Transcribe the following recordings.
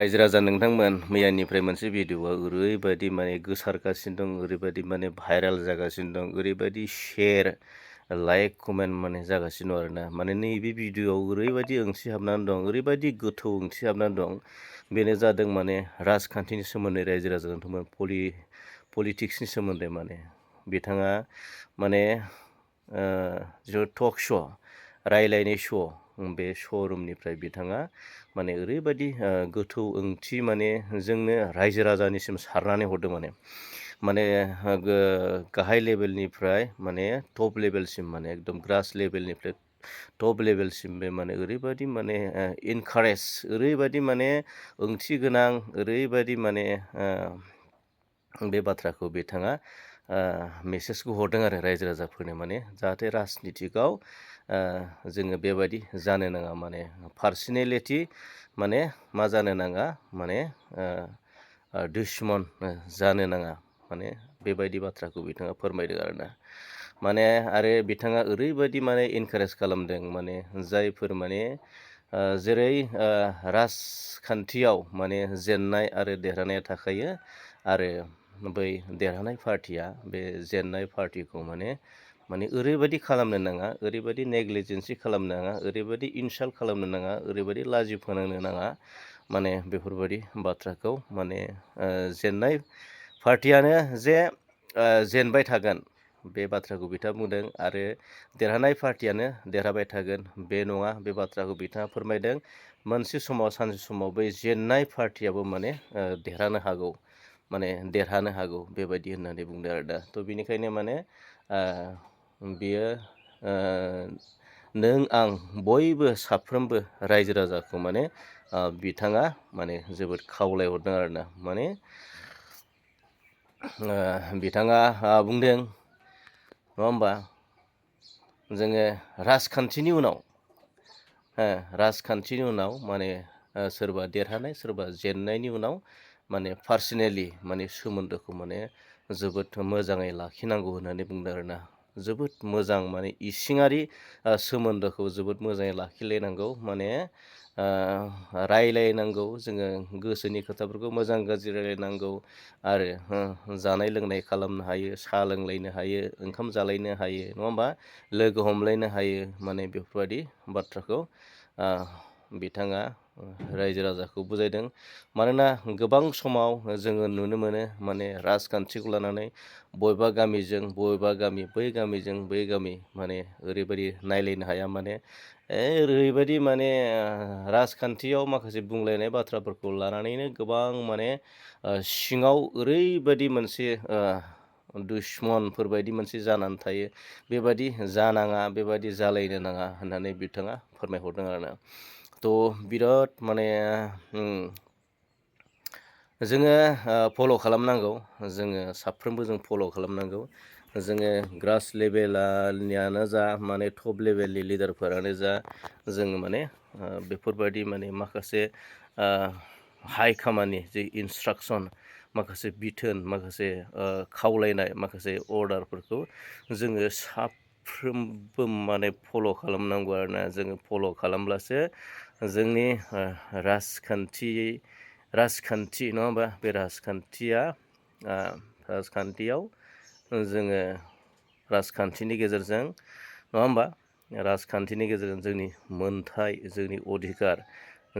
रायजो राजा नोंथांमोन मैयानिफ्राय मोनसे भिडिअ'आ ओरैबायदि गोसारगासिनो दं, ओरैबायदि भाइरेल जागासिनो दं, ओरैबायदि शेयार लाइक कमेन्ट जागासिनो दं आरोना। नैबे भिडिअ'आव ओरैबायदि ओंथि हाबनानै दं, ओरैबायदि गोथौ ओंथि हाबनानै दं। बेनो जादों राजखान्थिनि सोमोन्दै रायजो राजा नोंथांमोन पलिटिक्सनि सोमोन्दै बिथाङा जिथु टक श' रायलायनाय श' बे श'रुमनिफ्राय बिथाङा ओरैबायदि गोथौ ओंथि जोंनो रायजो राजानिसिम सारनानै हरदों गाहाय लेभेलनिफ्राय टप लेभेलसिम एकदम ग्रास लेभेलनिफ्राय टप लेभेलसिम बे ओरैबायदि इनकारेज, ओरैबायदि ओंथि गोनां, ओरैबायदि बे बाथ्राखौ बिथाङा मेसेजखौ हरदों आरो रायजो राजाफोरनो जाहाथे राजनितिकआव जोङो बेबायदि जानो नाङा, पार्सनेलिटि मा जानो नाङा, दुश्मन जानो नाङा, बेबायदि बाथ्राखौ बिथाङा फोरमायदों आरोना। आरो बिथाङा ओरैबायदि इनकारेज खालामदों, जायफोर जेरै राजखान्थियाव जेननाय आरो देरहानाया थाखायो, आरो बै देरहानाय पार्टिया बे जेननाय पार्टिखौ ओरैबायदि खालामनो नाङा, ओरैबायदि नेग्लिजेन्सि खालामनो नाङा, ओरैबायदि इनसाल्ट खालामनो नाङा, ओरैबायदि लाजि फोनांनो नाङा, बेफोरबायदि बाथ्राखौ जेननाय पार्टियानो जे जेनबाय थागोन बे बाथ्राखौ बिथाङा बुंदों, आरो देरहानाय पार्टियानो देरहाबाय थागोन बे नङा, बे बाथ्राखौ बिथाङा फोरमायदों। मोनसे समाव सानसे समाव बै जेननाय पार्टियाबो देरहानो हागौ, देरहानो हागौ बेबायदि होननानै बुंदों आरो दा। थ' बिनिखायनो बियो नों आं बयबो साफ्रोमबो रायजो राजाखौ बिथाङा जोबोद खावलायहरदों आरोना। बिथाङा बुंदों, नङा होमबा, जोङो राजखान्थिनि उनाव सोरबा देरहानाय सोरबा जेननायनि उनाव पार्सनेलि सोमोन्दोखौ जोबोद मोजाङै लाखिनांगौ होननानै बुंदों आरोना। जोबोद मोजां इसिङारि सोमोन्दोखौ जोबोद मोजाङै लाखिलायनांगौ, रायलायनांगौ, जोङो गोसोनि खोथाफोरखौ मोजां गाज्रि रायलायनांगौ, आरो जानाय लोंनाय खालामनो हायो, साहा लोंलायनो हायो, ओंखाम जालायनो हायो, नङा होमबा, लोगो हमलायनो हायो, बेफोरबायदि बाथ्राखौ बिथाङा रायजो राजाखौ बुजायदों। मानोना गोबां समाव जोङो नुनो मोनो राजखान्थिखौ लानानै बबेबा गामिजों बबेबा गामि, बै गामिजों बै गामि ओरैबायदि नायलायनो हाया, ओरैबायदि राजखान्थियाव माखासे बुंलायनाय बाथ्राफोरखौ लानानैनो गोबां सिङाव ओरैबायदि मोनसे दुश्मनफोरबायदि मोनसे जानानै थायो। बेबायदि जानाङा, बेबायदि जालायनो नाङा होननानै बिथाङा फोरमायहरदों आरोना। थ' बिराद जोङो फल' खालामनांगौ, जोङो साफ्रोमबो जों फल' खालामनांगौ। जोङो ग्रास लेभेलनियानो जा, टप लेभेलनि लिडारफोरानो जा, जोङो बेफोरबायदि माखासे हाइ खामानि जे इन्सट्राकसन, माखासे बिथोन, माखासे खावलायनाय, माखासे अर्डारफोरखौ जोङो साफ्रोमबो फल' खालामनांगौ आरोना। जोङो फल' खालामब्लासो जोंनि राजखान्थि नङा होमबा, बे राजखान्थियाव जोङो राजखान्थिनि गेजेरजों, नङा होमबा, राजखान्थिनि गेजेरजों जोंनि मोनथाय, जोंनि अधिकार,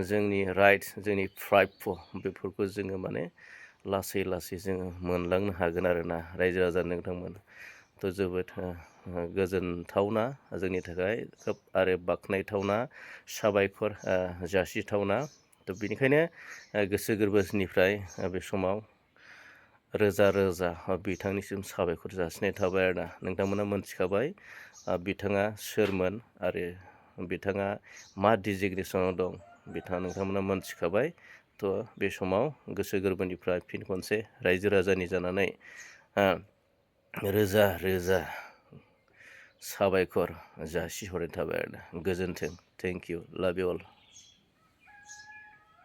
जोंनि राइट्स, जोंनि प्राप्य बेफोरखौ जोङो लासै लासै जोङो मोनलांनो हागोन आरोना रायजो राजा नोंथांमोन। थ' जोबोद गोजोनथावना जोंनि थाखाय, खोब आरो बाख्नायथावना, साबायखर जासिथावना। थ' बेनिखायनो गोसो गोरबोनिफ्राय बे समाव रोजा रोजा बिथांनिसिम साबायखर जासिनाय थाबाय आरोना। नोंथांमोना मोनथिखाबाय बिथाङा सोरमोन, आरो बिथाङा मा डिजिगनेसनाव दं, नोंथांमोना मोनथिखाबाय। थ' बे समाव गोसो गोरबोनिफ्राय फिन खनसे रायजो राजानि जानानै रोजा रोजा साबायखर जासिहरनाय थाबाय आरोना। गोजोन्थों। थेंक इउ, लाभ इउ अल।